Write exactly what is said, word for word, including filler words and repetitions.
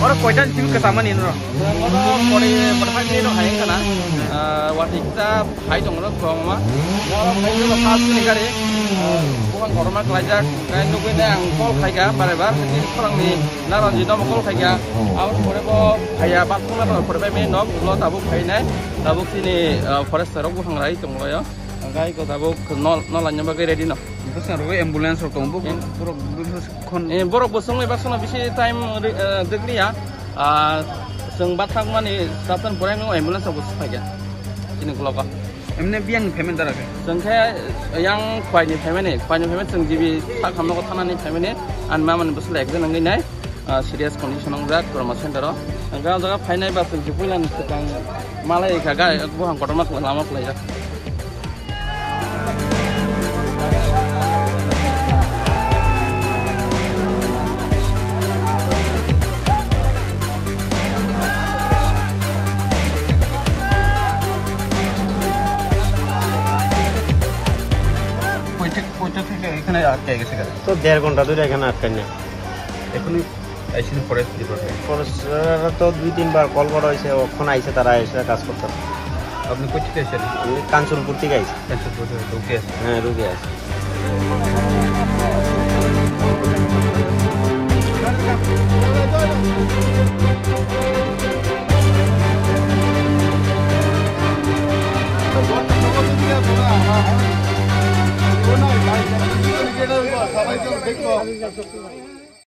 Oro koitan sim kwtamani no? Oro pori pori phai ni no hai kana. Ah, wati kita hai tong ro kong ma. Oro phai ni no khas ni gari. Ah, bukan korma kelaijak. Kai nugui ne ang call khai ga bare bar. Ini orang ni naranji no call khai ga. Awal pore bo phai ya bat pura pore phai me no lo tabuk phai nai. Tabuk sini, ah, forest rok buhang rai tong lo yo. Ang kai ko tabuk no no lanya bagwi ready no. Bwskango ambulance rok tongo, bo borok, borok khon- Eh, borok bo songwi baksa no bisi time ri-, eh, dwkliya. Ah, chwng bathang mani station pore no ambulance rok bo sokphaikha. Chini ulogo. Emne biyang ni payment dara khe? Chwng khe yang khwai ni payment ni, khwai ni payment chwng G B sak hamno ko thana ni payment ni, an ma mani bwsla ek jon wngwi nai. Ah, serious condition wngjak trauma center o. Hwnkhe o jaga phainai ba chwng se puila ni swkang malai kha gai buhang kotorma lama kwlaijak. কই থেকে, কোথা থেকে এখানে আটকে গেছে গাড়ি? তো দেড় ঘন্টা ধরে এখানে আটকান না। এখনই আইসিনি ফরেস্ট ডিপার্টমেন্ট। ফরেস্ট, আহ, তো দুই তিনবার কল করা হয়েছে, অখন আইছে, তারা এসে কাজ করতে। আপনি কোথা থেকে এসেছেন? আমি কাঞ্চনপুর থেকে আইছি। কাঞ্চনপুর থেকে, রুগী আছে? হ্যাঁ, রুগী আছে।